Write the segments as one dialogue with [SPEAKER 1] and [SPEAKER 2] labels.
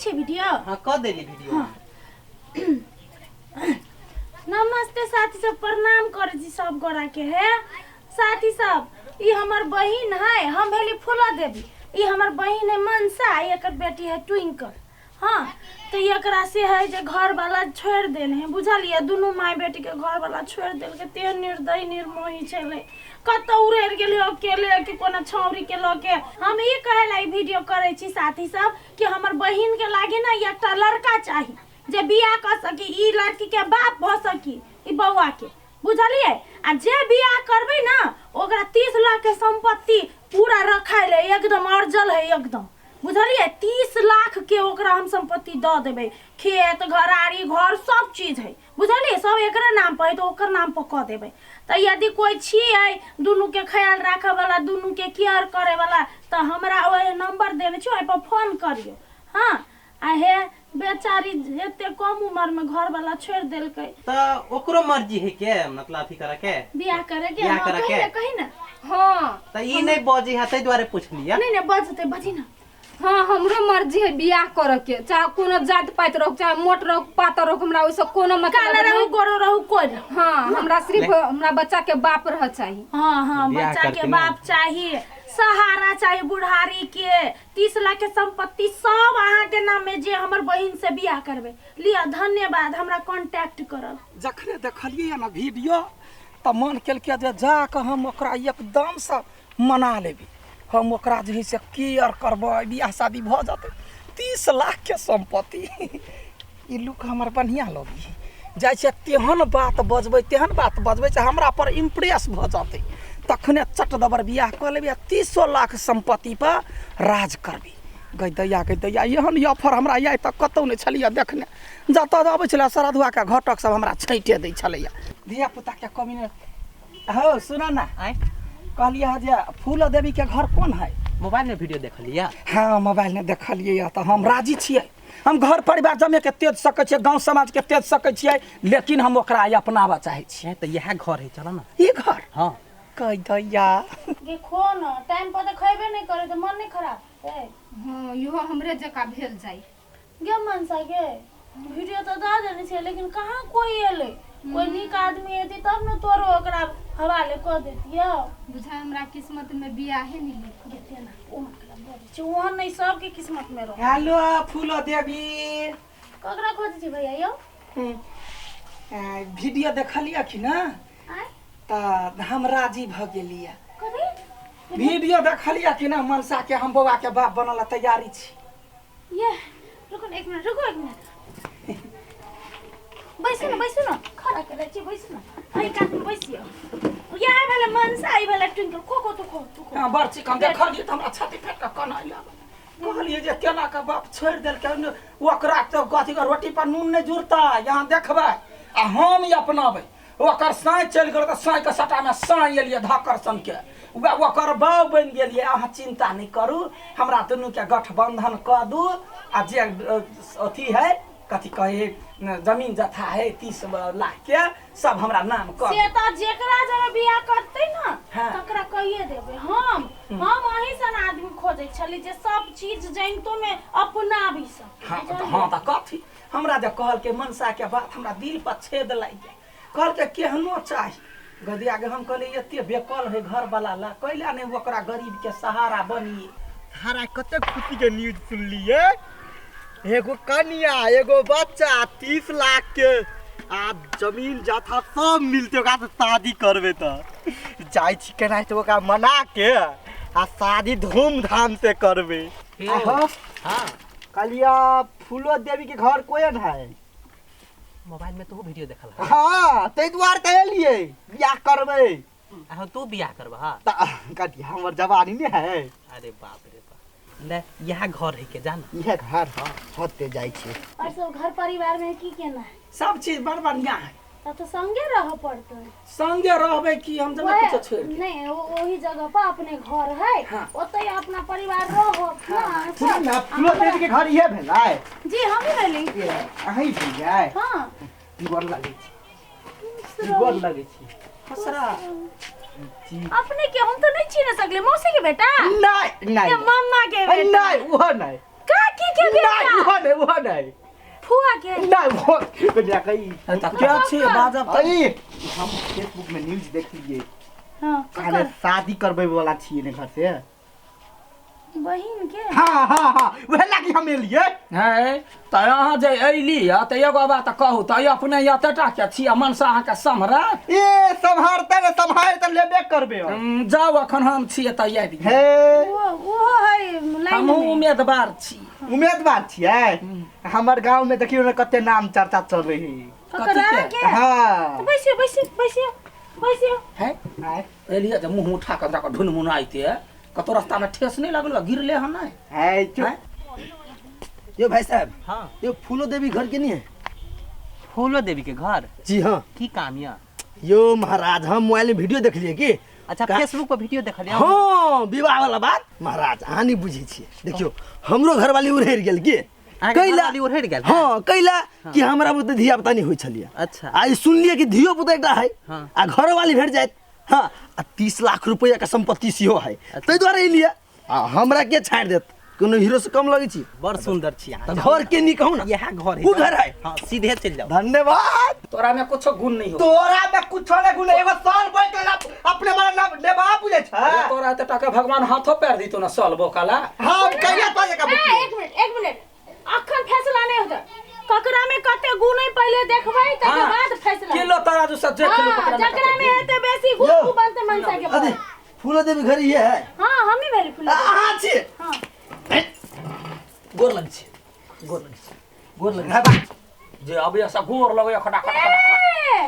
[SPEAKER 1] छियै वीडियो?
[SPEAKER 2] हाँ, कऽ देली वीडियो।
[SPEAKER 1] नमस्ते साथी सब, प्रणाम करै छी सब गोरा के। हे साथी सब, ई हमर बहिन है, हम भेली फूला देवी, ई हमर बहिन है मनसा, ई एकर बेटी है ट्विंकल। हाँ, तो एकरा से है जे घर वाला छोड़ि देने है, बुझलियै? दुनू माय बेटी के घर वाला छोड़ि देलकै। तेहन निर्दयी निर्मोही छलै, कतौ उड़ि गेलै अकेले कि कोनो छौरी के लऽ के। हम ई कहै ला ई वीडियो करै छी साथी सब कि हमर बहिन के लागे ने एकटा लड़का चाही जे बियाह कऽ सकी, ई लड़की के बाप भऽ सकी, ई बौआ के, बुझलियै? आ जे बियाह करबै ने ओकरा 30 लाख के संपत्ति पूरा रखायल है, एकदम अर्जल है एकदम, बुझलियै? 30 लाख के ओकरा हम संपत्ति दऽ देबै, खेत घरारी घर सब चीज है, बुझलियै? सब एकरे नाम पर है तऽ ओकर नाम पर कऽ देबै। तऽ यदि कोइ छियै दुनूके ख्याल राखऽवला, दुनूके केयर करैवला, तऽ हमरा ओहि नम्बर देने छी, ओहिपर फोन करियौ। हाँ, आ हे बेचारी एते कम उम्र में घर वाला छोड़ देलकै।
[SPEAKER 2] तऽ ओकरो मर्जी है के मतलब अथी करे के,
[SPEAKER 1] बियाह करे के।
[SPEAKER 2] बियाह
[SPEAKER 1] हाँ,
[SPEAKER 2] करे
[SPEAKER 1] कही
[SPEAKER 2] के।
[SPEAKER 1] ना, कही ना।
[SPEAKER 3] हाँ।
[SPEAKER 2] तऽ ई नहि बजै है ताहि दुआरे पुछलियै।
[SPEAKER 1] नहीं नहीं, बजते, बजी ना।
[SPEAKER 3] हाँ, हमरो मर्जी है बियाह करे के, चाहे कोनो जात पात रहो, चाहे मोट रहो पातर रहो, हमरा ओहिसँ कोनो मतलब
[SPEAKER 1] काला रहू
[SPEAKER 3] नहीं।
[SPEAKER 1] गोरो रहू कोई रहू।
[SPEAKER 3] हाँ, हमरा सिर्फ हमरा बच्चा के बाप रह चाहिए।
[SPEAKER 1] हाँ हाँ,
[SPEAKER 2] बियाह
[SPEAKER 1] बच्चा के
[SPEAKER 2] करके ना।
[SPEAKER 1] बाप चाहिए, सहारा चाहिए बुढ़ारी के, 30 लाख के संपत्ति सब अहाँ के नाम में, जे हमर बहिन से बियाह करबे। लिअ, धन्यवाद, हमरा कांटेक्ट करब।
[SPEAKER 4] जखने देखलियै ने वीडियो तऽ मन केलकै जे जाकऽ हम ओकरा एकदमसँ मना लेबै, हम ओकरा जे है से केयर करबै, बियाह शादी भऽ जेतै, 30 लाखके सम्पत्ति। ई लुक हमर बढ़िआँ लगै जाइ छियै, तेहन बात बजबै, तेहन बात बजबै जे हमरा पर इम्प्रेस भऽ जेतै, तखने चट दबर बियाह कऽ लेबै आ 30 लाख सम्पत्तिपर राज करबै। गै दैया, गै दैया, एहन ऑफर हमरा आइ तक कतहु नहि छलैए देखने। जतऽ अबै छलै श्रद्धुआके घटक सब हमरा छाँटिए दै छलैए। धियापुताके कमी नहि हौ। सुन ना।
[SPEAKER 2] आँय?
[SPEAKER 4] कहलियै हँ जे फूल देवीके घर कोन है?
[SPEAKER 2] मोबाइल में वीडियो देखलियै?
[SPEAKER 4] हाँ, मोबाइलमे देखलियै हँ। तऽ हम राजी छियै, हम घर परिवार जमेके तेज सकै छियै, गाँव समाजके तेज सकै छियै, लेकिन हम ओकरा आइ अपनाबऽ चाहै छियै।
[SPEAKER 2] तऽ इएह घर है, चल ना।
[SPEAKER 4] ई घर?
[SPEAKER 2] हाँ।
[SPEAKER 4] कहि दैया।
[SPEAKER 1] गे, खो न, टाइम पर तऽ खैबे नहि करे तऽ मन नहि खराब हेतै?
[SPEAKER 3] हाँ, इहो हमरे जकाँ भेल जाइ।
[SPEAKER 1] गे मनसा गे, वीडियो तऽ दऽ देने छियै, लेकिन कहाँ कोई एलै? कोई नीक आदमी एती तब ने तोरो ओकरा हवाले कऽ देतियौ।
[SPEAKER 3] बुझाय हमरा किस्मत में बियाहे नहीं लिखल।
[SPEAKER 1] गे, तेना ओ मतलब बजै छै, ओहन नहि सबके किस्मत में रह।
[SPEAKER 4] हेलो फूलो देवी।
[SPEAKER 1] ककरा खोजै छी भैया यौ?
[SPEAKER 4] वीडियो देखलियै कि ना?
[SPEAKER 1] आँय?
[SPEAKER 4] तऽ हम राजी भऽ गेलियै।
[SPEAKER 1] कथी?
[SPEAKER 4] वीडियो देखलियै कि ना मनसा के? हम बौआ के बाप बनल तैयारी छी।
[SPEAKER 1] ये रुको ना, एक मिनट रुको, एक मिनट बैसू ना, बैसू ना, खड़ा करै छी, बैसू ना, एहि कातमे बैसियौ। इएह भेलै मनसा, ई भेलै ट्विंकल। खो खो, तू खो, तू खो।
[SPEAKER 4] हाँ, बड़ चिकन देखलियै तऽ हमरा छाती फाटि कऽ कनऽ लागल। कहलियै जे केना कऽ बाप छोड़ि देलकै ने ओकरा, तऽ कथी के रोटी पर नून नहि जुड़तै। यहाँ देखबै आ हम ई अपनाबै। ओकर साँइ चलि गेल तऽ साँइके सटामे साँइ एलियै धक्कर सनके, वएह ओकर बाउ बनि गेलियै। अहाँ चिन्ता नहि करू, हमरा दुनूके गठबन्धन कऽ दू आ जे अथी है, कथी कहै, जमीन जथा है 30 लाखके, सब हमरा नाम कऽ
[SPEAKER 1] से तऽ जेकरा जरे बियाह करतै ने
[SPEAKER 4] हाँ।
[SPEAKER 1] तकरा कहिए देबै। हम अहीं सन आदमी खोजै छली जे सब चीज जनितो मे अपनाबी सब।
[SPEAKER 4] हाँ तऽ, हाँ तऽ कथी, हमरा जे कहलकै मनसाके बात हमरा दिल पर छेद लागि गेल। कहलकै केहनो चाही गदिया के। हम कहलियै एते बेकल है घरवला ला, कैला नहि ओकरा गरीबके सहारा बनिए।
[SPEAKER 5] हरा कते खुशी के न्यूज सुनलिए, एगो कनिया एगो बच्चा 30 लाख के आ जमीन जथा सब मिलते, ओकरा से शादी करबे। तऽ जाइ छी केना तऽ ओकरा मना के आ शादी धूमधाम से करबे।
[SPEAKER 2] आहो। हाँ।
[SPEAKER 5] कहलिया फूलो देवी के घर कोन है?
[SPEAKER 2] मोबाइल में तू वीडियो देखल है?
[SPEAKER 5] हाँ, ताहि दुआरे तऽ एलियै, बियाह करबै।
[SPEAKER 2] आहो, तू बियाह करबह? हाँ।
[SPEAKER 5] तऽ कथी हमर जवानी नहि है?
[SPEAKER 2] अरे बाप रे बाप, ले यह घर है के जान।
[SPEAKER 5] इएह घर? हाँ, होते जाइ छी।
[SPEAKER 1] और सब घर परिवार में की केना है?
[SPEAKER 4] सब चीज बड़ बढ़िया है।
[SPEAKER 1] तब तऽ संगे रहऽ पड़तै।
[SPEAKER 4] संगे रहबै की, हम जब
[SPEAKER 1] वएह-
[SPEAKER 4] कुछो छोड़ि के
[SPEAKER 1] नहीं, ओही जगह पर अपने घर है।
[SPEAKER 4] हाँ।
[SPEAKER 1] ओतै अपना परिवार रहो ना अहाँ
[SPEAKER 5] सुनू
[SPEAKER 1] सब।
[SPEAKER 5] ने, फूलो देवी के घर इएह भेलै?
[SPEAKER 1] जी, हमही भेली।
[SPEAKER 5] अहीं भेलियै?
[SPEAKER 1] हाँ।
[SPEAKER 5] गोर लगै छी, गोर लगै छी।
[SPEAKER 4] खसरा।
[SPEAKER 5] जी।
[SPEAKER 1] अपने के हम तो नहीं छीन सकले, मौसी के बेटा?
[SPEAKER 5] नहीं नहीं।
[SPEAKER 1] या मम्मा के बेटा?
[SPEAKER 5] नहीं, ओहो नहीं।
[SPEAKER 1] का काकी के बेटा।
[SPEAKER 5] नहीं, वो नहीं, वो नहीं।
[SPEAKER 1] फुआ के।
[SPEAKER 5] नहीं, वो कन्या कही।
[SPEAKER 4] तऽ के छी बाजब तऽ?
[SPEAKER 5] अरे, हम फेसबुक में न्यूज देखलिए।
[SPEAKER 1] हां,
[SPEAKER 5] अरे शादी करबै वाला छियै ने घर से।
[SPEAKER 1] बहिन के।
[SPEAKER 5] हाँ हाँ हाँ, वह लागी हम एलिए।
[SPEAKER 4] है तऽ अहाँ जे अयली हँ तऽ एगो बात कहू तऽ अपने एतेटा के छी आ मनसा अहाँके सम्हरत?
[SPEAKER 5] ए सम्हारते ने, सम्हार तऽ लेबे करबे हम।
[SPEAKER 4] जाउ अखन हम छियै तऽ आबि गेल।
[SPEAKER 5] हे
[SPEAKER 1] वो है लाइन
[SPEAKER 4] हमहूँ
[SPEAKER 1] में।
[SPEAKER 4] उम्मीदवार छी।
[SPEAKER 5] उम्मीदवार छियै? हमर गांव में देखियौ ने कते नाम चर्चा चल रही है।
[SPEAKER 1] ककरा
[SPEAKER 4] कथी
[SPEAKER 1] के?
[SPEAKER 5] हाँ।
[SPEAKER 1] तऽ बैसियो बैसियो बैसियो बैसियो।
[SPEAKER 4] है
[SPEAKER 5] आय।
[SPEAKER 4] एलियै जे मुँह उठा कऽ हमरा ढुनमुनाइते कतौ रास्ता में ठेस नहीं लगल, गिरले हन नहीं?
[SPEAKER 5] है चुप।
[SPEAKER 4] हैं?
[SPEAKER 6] यो भाई साहब।
[SPEAKER 2] हाँ।
[SPEAKER 6] यो फूलो देवी घर के नहीं है?
[SPEAKER 2] फूलो देवी के घर?
[SPEAKER 6] जी हाँ।
[SPEAKER 2] की काम या?
[SPEAKER 6] यो महाराज हम मोबाइल में वीडियो देख लिए की।
[SPEAKER 2] अच्छा, फेसबुक पर वीडियो देखलिए?
[SPEAKER 6] हाँ, विवाह वाला बात महाराज अहाँ नहीं बुझे छियै। देखियो हमरो घरवाली उड़ेर गेल की।
[SPEAKER 2] अहाँके घरवाली उड़ेर गेल?
[SPEAKER 6] हाँ, कैला कि हमरा बुते धिया पुता नहीं होइ छलियै।
[SPEAKER 2] अच्छा।
[SPEAKER 6] आ ई सुनलियै कि धियो पुता एकटा है।
[SPEAKER 2] हाँ।
[SPEAKER 6] आ घरवाली भेट जायत। हाँ, आ 30 लाख रुपया के संपत्ति सेहो है, ताहि दुआरे एलियै। आ हमरा के छाड़ि देत, कोनो हीरो से कम लगै छी?
[SPEAKER 2] बड़ सुंदर छी अहाँ।
[SPEAKER 6] तऽ घर के नी कहू ना।
[SPEAKER 2] इएह घर है।
[SPEAKER 6] उ घर है।
[SPEAKER 2] हाँ, सीधे चलि जाउ।
[SPEAKER 5] धन्यवाद।
[SPEAKER 4] तोरा में कुछो गुण नहीं हो।
[SPEAKER 5] तोरा में कुछो नहीं गुण, एगो साल बोल के अपने वाला नाम नेबा बुझे छै।
[SPEAKER 4] अरे तोरा एते टाका भगवान हाथो पैर दितो ना साल बोकाला।
[SPEAKER 5] हम कहिया पाजे का
[SPEAKER 1] ए, एक मिनट एक मिनट, अखन फैसला नहीं होता। ककरा में कते गुण है पहले देखबै तकर
[SPEAKER 4] हाँ।
[SPEAKER 1] बाद फैसला।
[SPEAKER 4] किलो तराजू से देख लो
[SPEAKER 1] हाँ,
[SPEAKER 4] ककरा में
[SPEAKER 1] जकरा
[SPEAKER 4] कते
[SPEAKER 1] में एते बेसी गुण
[SPEAKER 6] यो।
[SPEAKER 1] उ बनते मनसा के
[SPEAKER 6] अरे
[SPEAKER 1] बाद।
[SPEAKER 6] फूलो देवी घर ये है?
[SPEAKER 1] हां, हम ही भेली फूलो।
[SPEAKER 6] अहाँ छी?
[SPEAKER 1] हां।
[SPEAKER 6] गोर लग छी, गोर लग छी, गोर लग छी।
[SPEAKER 4] जे अब ऐसा गोर लगै खटा खटा खटा।
[SPEAKER 1] ए,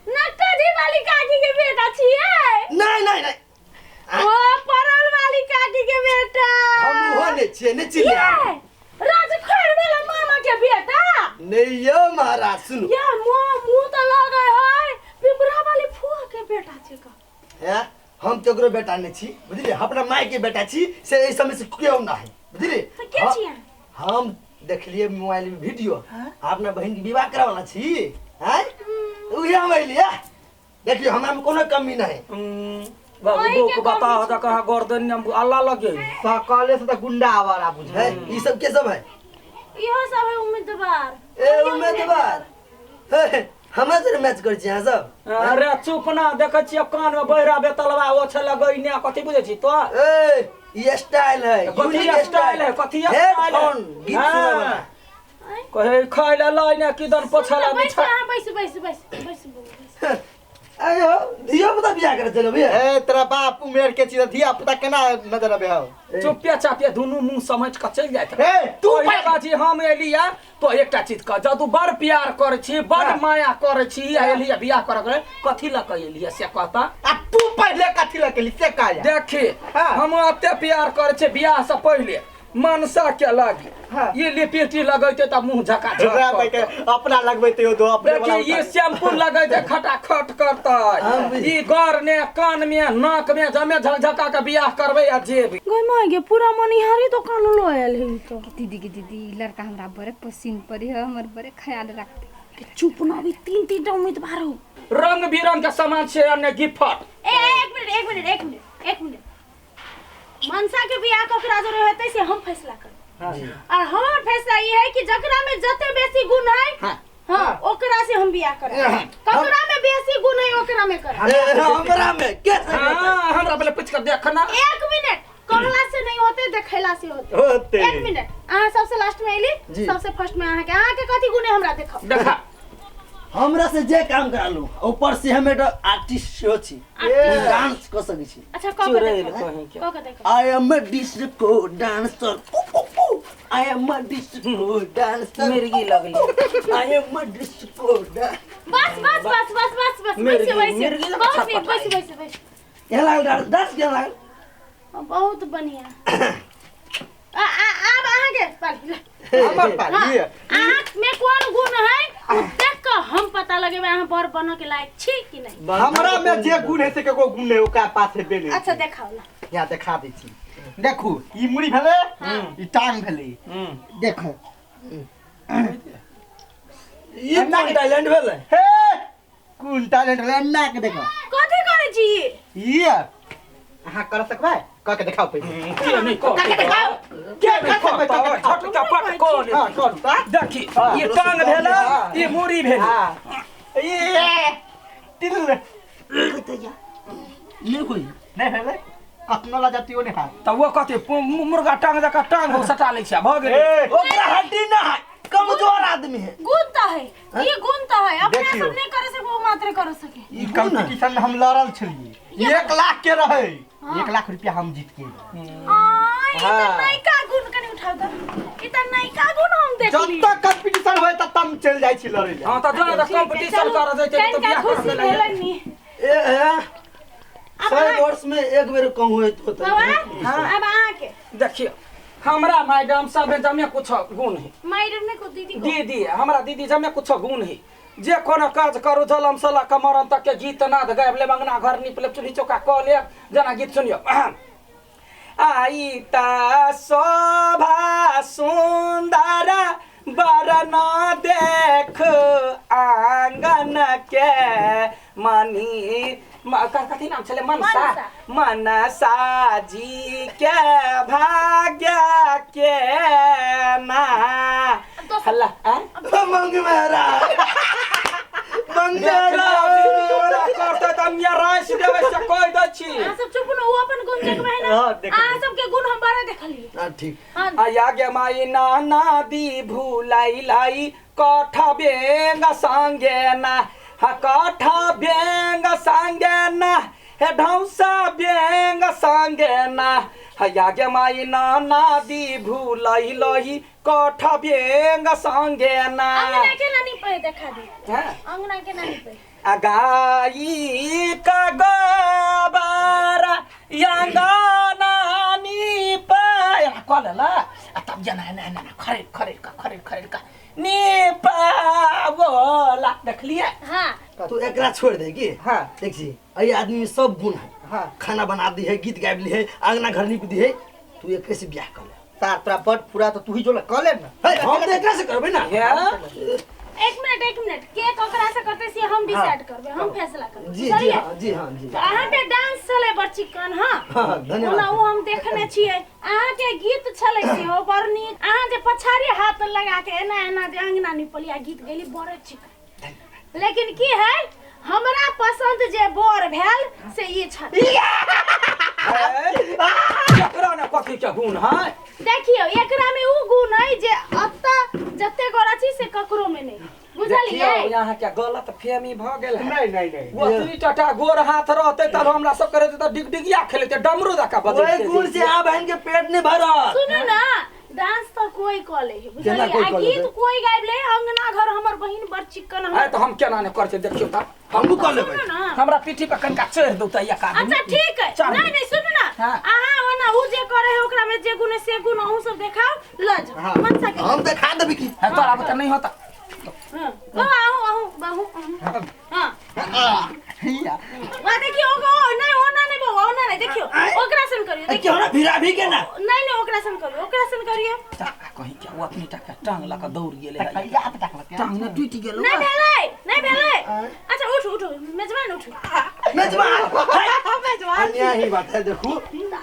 [SPEAKER 1] नक्काजी वाली काकी के बेटा छियै?
[SPEAKER 6] नहीं नहीं नहीं।
[SPEAKER 1] ओ परल वाली काकी के बेटा।
[SPEAKER 6] हम उहो नहीं छियै, नहीं चिन्हलियै।
[SPEAKER 1] ये, राजखोर वाला मामा के बेटा।
[SPEAKER 6] नहीं यो महाराज सुनू।
[SPEAKER 1] ये मुंह तो लगे है पिपरा वाली फुआ के बेटा छै का।
[SPEAKER 6] हैं, हम तो ओकरो बेटा नहीं छी बुझलियै, अपना माय के बेटा छी से एहि समय से केओ ना है बुझलियै।
[SPEAKER 1] तऽ के छियै?
[SPEAKER 6] हम देखलियै मोबाइल में वीडियो, अपना बहन के विवाह करावला वाला छी। हैं, उहे हम एलियै। देखियौ हमरा में कोनो कमी नहीं।
[SPEAKER 4] बाबू
[SPEAKER 1] वही के
[SPEAKER 4] को बता
[SPEAKER 1] कमी
[SPEAKER 4] हो कहाँ गर्दन में अल्लाह लगे।
[SPEAKER 5] सकले से त गुंडा आवारा बुझे
[SPEAKER 6] है। ई सब के सब है?
[SPEAKER 1] इहो सब है उम्मीदवार।
[SPEAKER 6] ए उम्मीदवार हे, हमरा से मैच कर छी अहाँ सब।
[SPEAKER 4] अरे चुप ना, देखै छियै कान में बहरा बेतलवा ओ छै लगैने, कथी बुझै छी तो?
[SPEAKER 6] ए ई स्टाइल है,
[SPEAKER 4] कथी
[SPEAKER 6] यूनिक
[SPEAKER 4] स्टाइल है, कथी स्टाइल है?
[SPEAKER 6] हेडफोन गीत सुनै वाला।
[SPEAKER 4] कहे खाइ ला लै ने किदन पोछला
[SPEAKER 1] बैस
[SPEAKER 4] बिछा।
[SPEAKER 1] अहाँ बैस बैस बैस बैस बैस।
[SPEAKER 6] अयो धिया पुता बियाह करे चलो भैया।
[SPEAKER 5] ए तेरा बाप उमेर के छी, धिया पुता केना नजर आबे हौ?
[SPEAKER 4] चुपिया चापिया दुनू मुंह समझ के चलि जाइत।
[SPEAKER 5] हे
[SPEAKER 4] तू बाजी हम एलिया तो एकटा चीज कह, जब तू बड़ प्यार करै छी, बड़ माया करै छी, आ एलिया बियाह करे के कथी लऽ के एलिया से कहता?
[SPEAKER 5] आ तू पहिले कथी लऽ के एली से कह।
[SPEAKER 4] देखी
[SPEAKER 5] हाँ।
[SPEAKER 4] हम एते प्यार करै छी बियाह से पहिले मनसा के लागी।
[SPEAKER 5] हाँ।
[SPEAKER 4] ये लिपस्टिक लगैते त मुंह झका झक
[SPEAKER 5] रे भाई के अपना लगबैते हो दो अपने वाला।
[SPEAKER 4] देखी ये शैम्पू लगैते खटाखट करतै, ई गौर ने कान में नाक में जमे झकझका के बियाह करबै आ जेबै।
[SPEAKER 1] गई माय गे, पूरा मनिहारी दुकान लो आयल है तो।
[SPEAKER 3] दीदी के दीदी, ई लड़का हमरा बड़े पसीन पड़ी है, हमर बड़े ख्याल रखते।
[SPEAKER 1] चुप ना, अभी तीन तीन टा उम्मीदवार हो।
[SPEAKER 4] रंग बिरंग के सामान छै अन्य गिफ्ट।
[SPEAKER 1] ए एक मिनट एक मिनट एक मिनट एक मिनट, मनसा के बियाह ककरा जरे हेतै से हम फैसला करब। और हमर फैसला ई है कि जकरा में जते बेसी गुण है,
[SPEAKER 4] हाँ,
[SPEAKER 1] हाँ, ओकरा से हम बियाह करब। ककरा में बेसी गुण है ओकरा में करब।
[SPEAKER 6] हमरा में के?
[SPEAKER 4] हाँ, हमरा पहले पूछ के देखना।
[SPEAKER 1] एक मिनट, कहला से नहीं होते, देखैला से होते।
[SPEAKER 5] होते।
[SPEAKER 1] एक मिनट, अहाँ सबसे लास्ट में एली, सबसे फर्स्ट में अहाँ के, अहाँ के कथी गुण है हमरा देखो।
[SPEAKER 4] देखा
[SPEAKER 6] हमरा से जे काम करा लू, ऊपर से हम एकटा आर्टिस्ट सेहो छी, डांस क सकै छी।
[SPEAKER 1] अच्छा क के देखो, क के देखो।
[SPEAKER 6] I am a disco dancer, I am a disco dancer.
[SPEAKER 2] मिर्गी लगली।
[SPEAKER 6] I am a disco dancer.
[SPEAKER 1] बस बस बस बस बस बस,
[SPEAKER 4] मिर्गी,
[SPEAKER 1] बैस
[SPEAKER 4] मिर्गी
[SPEAKER 1] बैस
[SPEAKER 4] लगा
[SPEAKER 1] बहुत
[SPEAKER 4] छटपटाई।
[SPEAKER 1] नीक, बैस बैस बैस।
[SPEAKER 6] केहन लागल डांस? डांस केहन लागल?
[SPEAKER 1] बहुत बढ़िया। आ आ अब अहाँ के पाली।
[SPEAKER 5] हमर पाली।
[SPEAKER 1] अहाँ में कोन गुण है उ देख के हम पता लगेबै अहाँ बर बनऽ के लायक छी कि नहीं।
[SPEAKER 5] हमरा में जे गुण है से केको गुण नहीं, ओकरा पास हेबे नहीं।
[SPEAKER 1] अच्छा देखाओ ला।
[SPEAKER 5] यहाँ देखा दै छी। देखू ई मुड़ी भेलै, ई टांग भेलै। देखो
[SPEAKER 6] ई कोन टैलेंट भेलै?
[SPEAKER 5] हे कोन टैलेंट भेलै? एना के देखो।
[SPEAKER 1] कथी करै छी
[SPEAKER 5] ई? अहाँ कर सकबै? कह के देखाओ पहिले।
[SPEAKER 4] के नहीं कह
[SPEAKER 5] के देखाओ।
[SPEAKER 4] के नहीं करतै? झटका पट कऽ ले।
[SPEAKER 5] हां करू ता
[SPEAKER 4] देखी ये टांग भेल ये मूड़ी भेल।
[SPEAKER 5] हां ये तिल
[SPEAKER 6] नहीं कोई
[SPEAKER 5] नहीं भेलै कतनो ला जाती ओ नहीं हां
[SPEAKER 4] तऽ ओ कथी मुर्गा टांग जकाँ टांग हो सटा लै छै भऽ गेलै।
[SPEAKER 6] ओकरा हड्डी ना है, कमजोर आदमी है।
[SPEAKER 1] गुण तो है, ये गुण तो है, अपना
[SPEAKER 5] देखियौ।
[SPEAKER 1] सब नहीं करे सके वो मात्र कर सके।
[SPEAKER 5] ई कंपटीशन में हम लड़ल छलिए 1 लाख के रहे 1 लाख रुपया हम जीत के
[SPEAKER 1] आ ई त नयका गुण कनी उठाउ त, ई त नयका गुण हम देखली।
[SPEAKER 5] जब तक कंपटीशन होय तब हम चल जाइ छी लड़ै ले।
[SPEAKER 4] हां तऽ जो तऽ कंपटीशन कर जैते तऽ
[SPEAKER 1] कनिका
[SPEAKER 4] बियाह कर
[SPEAKER 1] खुशी
[SPEAKER 4] देलै।
[SPEAKER 1] भेलनि।
[SPEAKER 6] ए ए 100 वर्ष में एक बेर कहूँ होइत होतै।
[SPEAKER 1] बाबा अब अहाँके
[SPEAKER 4] देखियौ हमरा मैडम सब जमे कुछ गुण है।
[SPEAKER 1] मैडम ने को दीदी को
[SPEAKER 4] दीदी हमरा दीदी जमे कुछ गुण है। जे कोनो काज करू जलम से लऽ कऽ मरन तक के गीत नाद गाबि लेब, अंगना घर नीप लेब, चूल्ही चौका कऽ लेब। जेना गीत सुनियौ, आई ता शोभा सुंदर बरन देख आंगन के मनी कथी नाम छलै मनसा मनसा जी के भाग्य के ना हल्ला
[SPEAKER 6] मंगमेरा मंगमेरा
[SPEAKER 4] करतै तऽ हम रासि देबै से कहि दै छी।
[SPEAKER 1] अहाँ सब चुप न, ओ अपन गुण देखबै ना। अहाँ सबके गुण हम बड़ा देखलिए।
[SPEAKER 6] हां ठीक।
[SPEAKER 4] आया गे माई नाना दी भुलाई लाई कठ बेंग संगे ना हा कठ बेंग संगे ना हे ढौसा बेंग संगे ना हया गे माई नाना दी भुलाई लही कठ बेंग संगे ना।
[SPEAKER 1] अंगना के नानी पे देखा दी।
[SPEAKER 4] हां
[SPEAKER 1] अंगना के नानी पे
[SPEAKER 4] अगाई का गोबर अंगना नीप कऽ लेला आ तब जेना एना एना खरेड़ खरेड़ का खरेड़ खरेड़ का नीपावला देखलिए।
[SPEAKER 1] हाँ
[SPEAKER 6] तू एकरा छोड़ दे की।
[SPEAKER 5] हाँ
[SPEAKER 6] देख छी एहि आदमी में सब गुण है।
[SPEAKER 5] हाँ
[SPEAKER 6] खाना बना दी है, गीत गाबि ली है, अंगना घर नीप दी है, तू एकरे से ब्याह कर ले।
[SPEAKER 5] तार तोरा बड़ पूरा तो तू ही जो कर ले ना।
[SPEAKER 6] हे हम तो एकरा से करबै ना।
[SPEAKER 1] एक मिनट एक मिनट, के ककरा से करते से हम डिसाइड करबै, हम फैसला करबै।
[SPEAKER 6] जी जी हां जी हां जी।
[SPEAKER 1] अहाँ के डांस छलै बड़ चिकन। हां
[SPEAKER 6] हां धन्यवाद।
[SPEAKER 1] ओना ओ हम देखने छियै, अहाँ के गीत छलै सेहो बड़ नीक। अहाँ जे पछाड़ी हाथ लगा के एना एना जे अंगना निपलिया गीत गेली बड़ चिकन। लेकिन की है हमरा पसंद जे बर भेल से ई छल।
[SPEAKER 4] एकरा ने कथी के गुण है?
[SPEAKER 1] देखियौ एकरा में उ गुण है जे अत्ता जते गोरा छी से ककरो में नहीं, बुझलियै?
[SPEAKER 4] यहाँ के गलत फहमी भ गेल है।
[SPEAKER 5] नहीं नहीं नहीं
[SPEAKER 4] वो तीन टटा गोर हाथ रहते तब हमरा सब करे त डिगडिगिया खेलते डमरू दका बजैते।
[SPEAKER 6] ओए गुण से आ बहन के पेट नहीं भरत।
[SPEAKER 1] सुनू ना डांस तो कोई क ले है, बुझलियै? आ गीत कोई गाबि ले, अंगना घर हमर बहिन बड़ चिकन
[SPEAKER 4] है। त हम केना ने करछे देखियौ त
[SPEAKER 6] हमहु क लेबै।
[SPEAKER 4] हमरा पीठी पर कनका चढ़ दौ त एक आदमी।
[SPEAKER 1] अच्छा ठीक है। नहीं नहीं सुनू ना, अहाँ ओना उ जे करे है ओकरा में जे गुण है से गुण अहूँ सब देखाओ ल जाओ मनसा के।
[SPEAKER 6] हम देखा देबै की
[SPEAKER 4] है तोरा बता नहीं होता।
[SPEAKER 1] हां बाबा आहू आहू बाहू हां
[SPEAKER 5] हिया
[SPEAKER 1] वा देखियो ओ नहीं ओना नहीं बाबा ओना नहीं देखियो ओकरा सन करियो। देखियो
[SPEAKER 6] केना भिरा भी के ना
[SPEAKER 1] नहीं नहीं ओकरा सन करियो, ओकरा सन करियो।
[SPEAKER 4] कहीं क्या वो अपनी टाका टांग लका दौड़ गेलै है,
[SPEAKER 5] याद टांग
[SPEAKER 4] टांग ने टूटि गेल।
[SPEAKER 1] नहीं भेलै नहीं भेलै। अच्छा उठ उठ मेजबान उठ
[SPEAKER 6] मेजबान
[SPEAKER 1] मेजबान
[SPEAKER 6] अन्याय ही बात है। देखू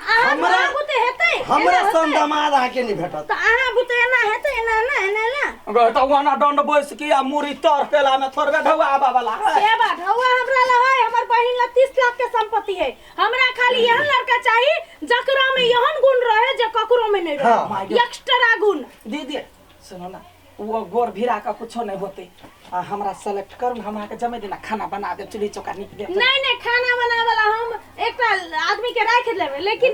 [SPEAKER 1] हमरा बुते हेतै,
[SPEAKER 6] हमरा सन दामाद अहाँ के नहीं भेटत।
[SPEAKER 1] त अहाँ बुते एना हेतै एना ना एना ना
[SPEAKER 4] गो त ओना दंड बैस की आ मुरी तर पेला में थोड़बे ढौआ आबा वाला है।
[SPEAKER 1] से बा ढौआ हमरा ला है, हमर बहिन ला 30 लाख के संपत्ति है। हमरा खाली एहन लड़का चाहिए जकरा में एहन गुण रहे जे ककरो में नहीं रहे, एक्स्ट्रा गुण।
[SPEAKER 4] दीदी सुनो ना वो गोर भिरा का कुछो नहीं होते, आ हमरा सेलेक्ट करू, हम अहाँ के जमे देना खाना बना देब, चूल्ही चौका नीप देब।
[SPEAKER 1] नहीं नहीं खाना बनावे वाला हम एकटा आदमी के राख लेबै। लेकिन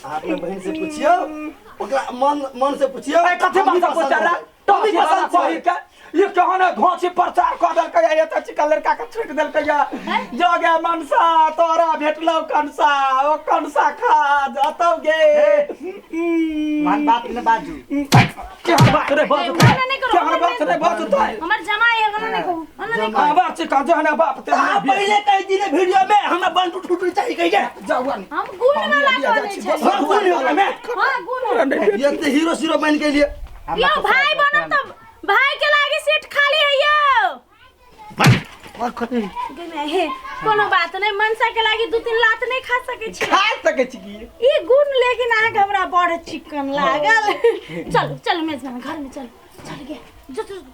[SPEAKER 6] अपने बहन से पूछियो, ओकरा मन मन से पूछियो।
[SPEAKER 4] कथी बात पूछा रहा
[SPEAKER 6] टॉपी पसंद
[SPEAKER 4] कहि के ये केहन घोची प्रचार क देलकै या एत चिकन लड़का के छूट देलकै या जोगे मनसा तोरा भेटलौ कंसा ओ कंसा खा जतौ गे।
[SPEAKER 5] मन बात ने बाजू
[SPEAKER 4] केहन बात रे बाजू, केहन बात रे बाजू तै
[SPEAKER 1] हमर जमाई है ओना नहीं कहू, ओना नहीं कहू।
[SPEAKER 4] बात छै जहन बाप ते
[SPEAKER 6] पहिले कहि दिने वीडियो में हमरा बन टूट टूट चाहिए कहि के
[SPEAKER 4] जाऊ
[SPEAKER 1] हम गुण वाला कहने छै।
[SPEAKER 6] हां गुण वाला में
[SPEAKER 1] हां गुण
[SPEAKER 6] ये ते हीरो सीरो बन के लिए
[SPEAKER 1] यो भाई बनम त भाई के लागी सीट खाली है यो।
[SPEAKER 5] अखन
[SPEAKER 1] गे हे, कोनो बात नहीं, मनसा के लागी दू तीन लात नहीं खा सके छी।
[SPEAKER 5] खा सकै छी की?
[SPEAKER 1] ई गुण लेकिन अहाँके हमरा बड़ चिकन लागल। चलू चलू मेजबान, घर में चलू। चल गे, जो जो।